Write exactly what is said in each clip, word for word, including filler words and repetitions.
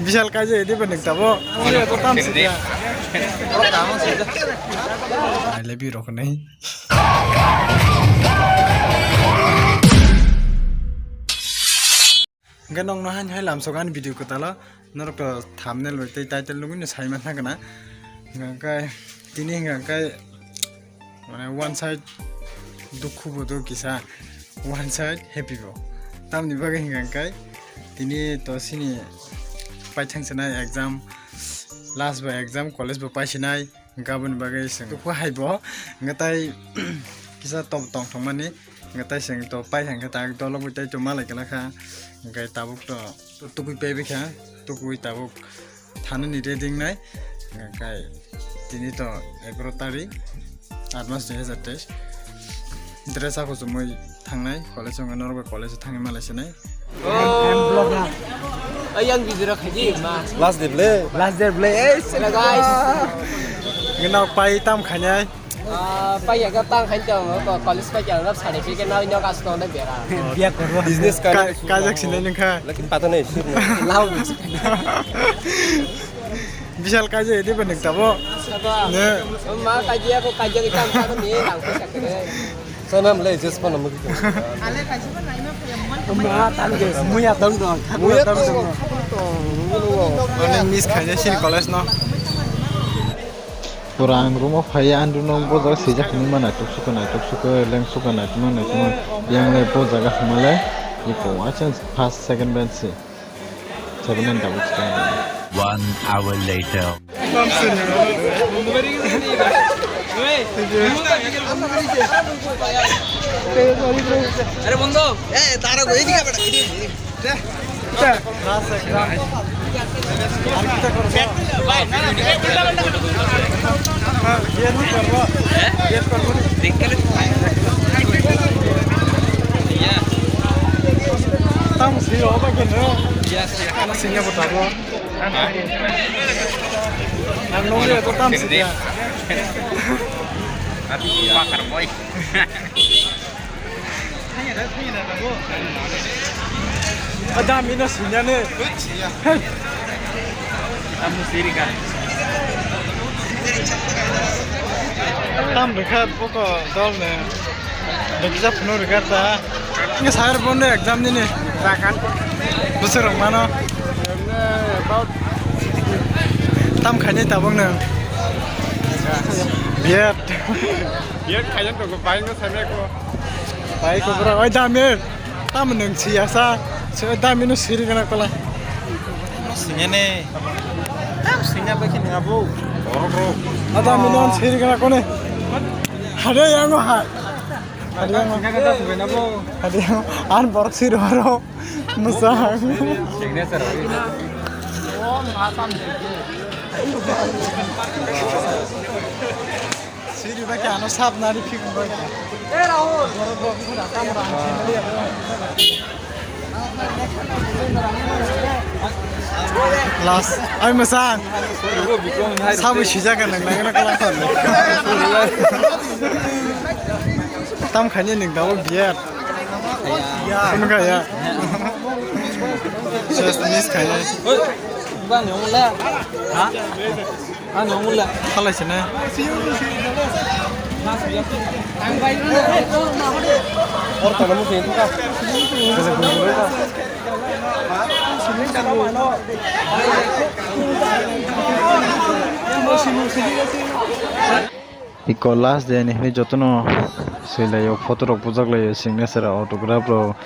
Bishal kaijak edi ba nung tabo. Ani to tam sidi. Ai lebi rok nai. Hingke nokno hain hai lamsok ani video kwtalo norok to thumbnail bai tei title nugui no sai manna gana. Hingke tini hingke mane one side dukhu bo do kisa, one side happy bo. Tamni bagwi hingka hingkai tini to sini paithang sinai exam, last bo exam, college bo paisinai, hingka aboni bagwi chwng dukhu hai bo. Hingka tai kisa to tong thangmani, hingka tai chwng to pai hingka tak dolok bai tai to malai kala kha, hingka tabuk to, to tukui pai bikha, tukui tabuk thanani ready wngnai. Hingkai tini to egaro tarik, aat mas dui hazar teis. Dress ako chumui thangnai, college wngkha norok bai college thangwi malai sinai. Oh. Ayang video khaji ma. Last day ble. Last day ble. Eh, hello guys. Gwnao pai tam khainai. Ah, pai ya tang khain tong ko college pai ya certificate na nyok as tong de bera. Biya korbo. Business ka. Ka-, kajak sinai nungkha. Lekin pata nahi, sure nahi. Lao. Bishal kaijak edi ba nung tabo. Saba. Ne. Ma kaijak ko kaijak itam sa ni lang ko sakre. Sana mle just pa namu. Ale kaijak ba naima. Ma tam ge muya tam dong. Muya tam dong. Ani miss khaina sini college no. Pura ang room o phai ya, ang room o bojak swijak hinwi ma naitok sukha, naitok sukha, leng sukha, naitok ma, naitok ma. Yang le bojak hinma le, ipo waisa first, second bench se. Seven and double second. One hour later. আরে বন্ধু, এ তারা গো, এদিকে বেটা, এদিকে, এদিকে। Tam si oba kene. Yes, yes. Ano sinya botabo. Ang nunggu itu tam si dia. Pakar boy. Ada mina sinyane. Kamu siri kan? Tam rikha poko dol ne. Dekja phunu rikha ta. Nge sir bonde exam nini. Rakan. Busur mano. Tam khaini tabung nang. Biat. Biat khayan to bai no same ko. Bai ko bro, oi dame. Tam nang si asa. So dame no siri kana kala. Sinyane. Tam sinya ba kini abo. Borok rok. Ada minon siri kana kone. Hade yang ha. Hade yang. Sinya kata suwe na bo. Hade yang. An borok siri horo. Musa. Signature. Siri ba kya no sab nari phik ba. Last, ai masang. Sabu sijak nang nang na kala kon. Tam khani ning dawo biar. Kun kaya. Ses miss khani. Bang yong la. Ha? Ano mula. Halai sene. Or kana mo sini ka. Iko last day ni hwnwi jotono swilaio, photo rok bujaklaio, signature, autograph rok,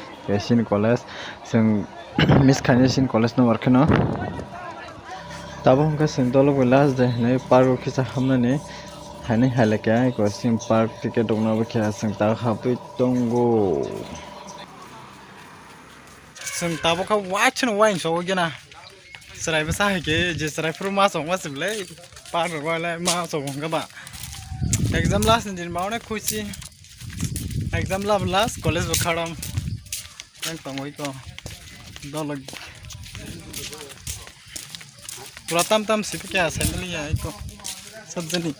sini college. Chwng miss khainai sini college no ar kheno. Tabuk hwnkhe chwng dolo bai last day hinwi park o kisa hamnani hainwi hailakha, eko chwng park ticket rokno abo khe chwng ta habwi tongo. Chwng tabuk kha waisano wainso gena chwrai bwsa hai khe je chwrai phuru ma chong ma se belai park rok wale ma chong hwnkha ba exam last ni din ma onek khuchi exam lab last college bo kharam. Yang tongwi ko. Dolok. Pura tam tam si pika sandal ya iko. Sabjani.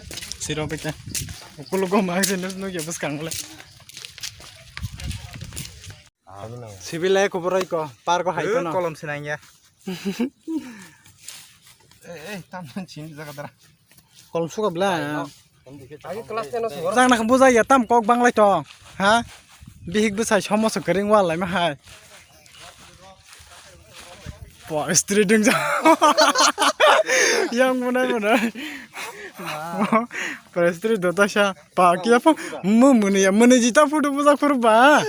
Siro pika. Ukulu go mag jenis no ya bus kangule. Sibilai ko borai ko. Par ko hai ko no. Kolom sinang ya. Eh, tam chin jaga dara. Kolom suka bla. Agi class ten o sung. Jang nak bujai ya tam kok banglai tong. Ha? Bihik bwsai somo se kering wal lai ma hai. Po istri ding ja. Yang munai munai. Po istri do ta sha. Pa kia po. Mu muni ya muni jita photo bujak phuru ba.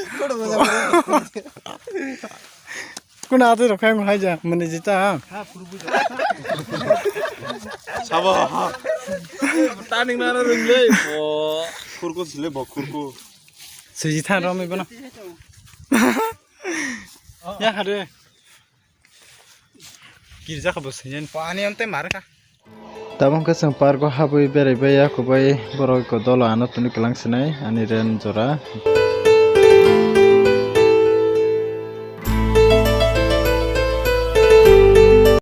Kuna ate rok khe hai ja mani jita. Sabo. Taning nana rung le. Bo khurku sile bo khurku. Siji than rom ibono. Ya hare. Girja kha bo sijen. Ani onte mar kha. Tabuk khe chwng park o habwi berai bai ya, kubui borok dolo ano tini kwlang sinai ani ren jora.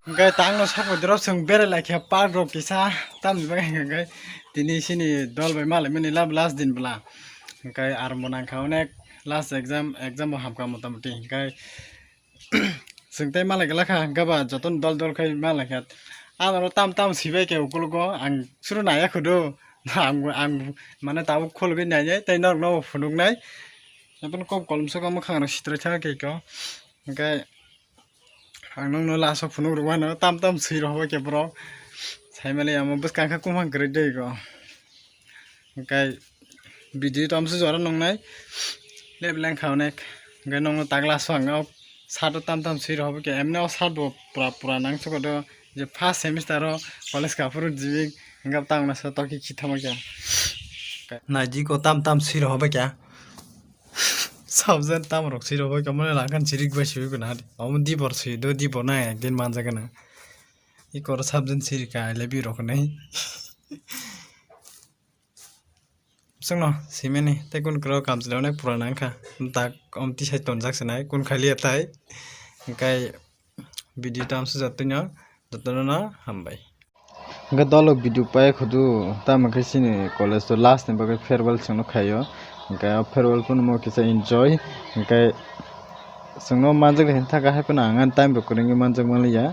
Hwnkhe tangno sakbai dorok chwng berai lai kha park rok kisa, tamni bagwi hwnkhe tini chini dol bai malaimani lab last din bwla. Hwnkhe aro bo nangkha onek last exam, exam bo hamkha motamoti hwnkhe. Chwng tei malai glak kha, hwnkhe ba jotono dol dol khai malai kha. Ang oro tam tam swibai khe ukologo, ang suru naiya khudu. Ang, ang mane tabuk khulugwi nainai, tei norokno phunuknai. Aboni kok kolom saka mwkhang rok sitrai thaka khe ko. Hwnkhe ang nokno last o phunuk rwmano, tam tam swi rohor khe borok. Saimali amo bwskang khe kumphang kwrwi dei ko. Hwnkhe video tamsok jora nongnai. Lep lengkha onek. Hwnkhe nongno tagla swkang o shirt o tam tam swi rohor khe. Emne o shirt bo pura pura nangsuko do je first semester o college kaphuru jibik hwnkhe tangna sa toki khithama khe. Naidi ko tam tam swi rohor khe. Subject tam rok swi rohor khe mane langkhan chirik bai swi kona hadi. Omo dibor swi do dibor na ekdin manjak na. Ikor subject swi rika I love you rok nai. Chwngno simani tei kun kwrwi kam chwlai onek pura nang kha. Dak om tisai tonjak se nai kun khali atai. Hwnkhe video tam sujak twino jotono no hambai. Hwnkhe dolo video pai khudu tamo khe chini college o last ni bagwi farewell chwngno khaio. Hwnkhe o farewell phano mo kisa enjoy. Hwnkhe chwngno manjak de hinthaka hai phano ang ani time bo kwrwngwi manjak manliya.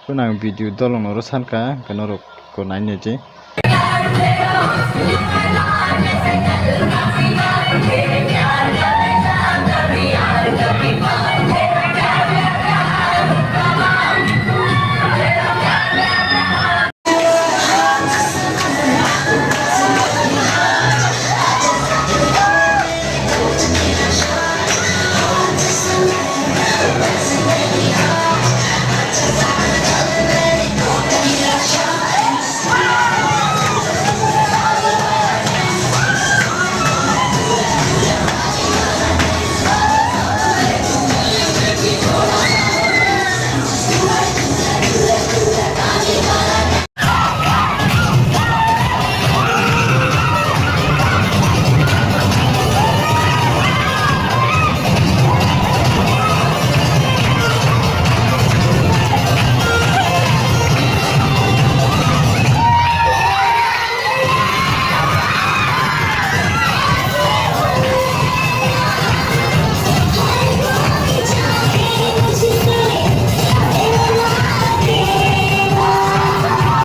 Phano ang video dolongno oro sankha, hwnkhe norok ko nainai je.